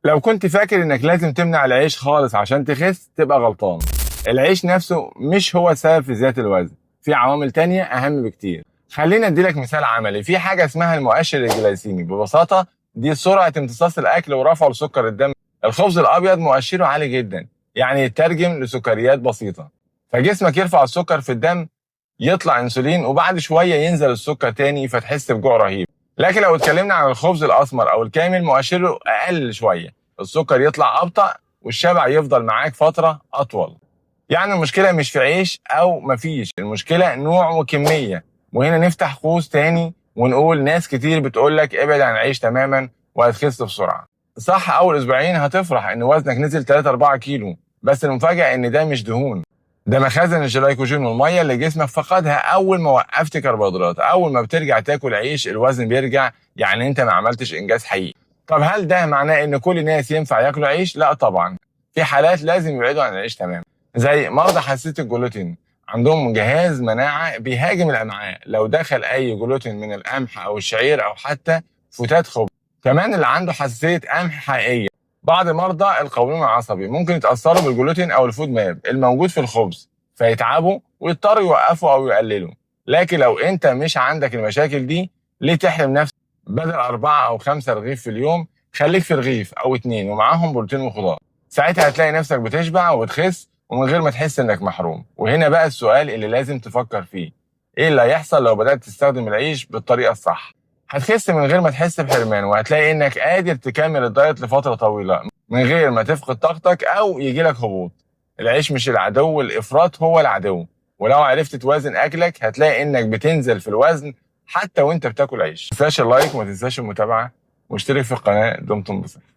لو كنت فاكر انك لازم تمنع العيش خالص عشان تخس تبقى غلطان. العيش نفسه مش هو السبب في زيادة الوزن، في عوامل تانية اهم بكتير. خلينا اديلك مثال عملي. في حاجة اسمها المؤشر الجلايسيمي. ببساطة دي سرعة امتصاص الاكل ورفعه لسكر الدم. الخبز الابيض مؤشره عالي جدا، يعني يترجم لسكريات بسيطة، فجسمك يرفع السكر في الدم، يطلع انسولين، وبعد شوية ينزل السكر تاني فتحس بجوع رهيب. لكن لو اتكلمنا عن الخبز الاسمر او الكامل مؤشره اقل شوية، السكر يطلع ابطأ والشبع يفضل معاك فترة اطول. يعني المشكلة مش في عيش او مفيش، المشكلة نوع وكمية. وهنا نفتح قوس تاني ونقول ناس كتير بتقولك ابعد عن العيش تماما وهتخس بسرعة. صح، اول اسبوعين هتفرح ان وزنك نزل 3 4 كيلو، بس المفاجاة ان ده مش دهون، ده مخازن الجلايكوجين والمية اللي جسمك فقدها اول ما وقفت كربوهيدرات. اول ما بترجع تاكل عيش الوزن بيرجع، يعني انت ما عملتش انجاز حقيقي. طب هل ده معناه ان كل الناس ينفع ياكلوا عيش؟ لا طبعا، في حالات لازم يبعدوا عن العيش تماما، زي مرضى حساسية الجلوتين، عندهم جهاز مناعة بيهاجم الامعاء لو دخل اي جلوتين من القمح او الشعير او حتى فتات خبز. كمان اللي عنده حساسية قمح حقيقية. بعض مرضى القولون العصبي ممكن يتاثروا بالجلوتين او ال FODMAP الموجود في الخبز فيتعبوا ويضطروا يوقفوا او يقللوا. لكن لو انت مش عندك المشاكل دي ليه تحرم نفسك؟ بدل 4 أو 5 رغيف في اليوم خليك في رغيف أو 2 ومعاهم بروتين وخضار. ساعتها هتلاقي نفسك بتشبع وبتخس ومن غير ما تحس انك محروم. وهنا بقى السؤال اللي لازم تفكر فيه، ايه اللي هيحصل لو بدأت تستخدم العيش بالطريقة الصح؟ هتخس من غير ما تحس بحرمان، وهتلاقي انك قادر تكمل الدايت لفترة طويلة من غير ما تفقد طاقتك او يجيلك هبوط. العيش مش العدو، الافراط هو العدو. ولو عرفت توازن اكلك هتلاقي انك بتنزل في الوزن حتى وانت بتاكل عيش. ما تنساش ال like وما تنساش المتابعة واشترك في القناة. دمتم بصحة.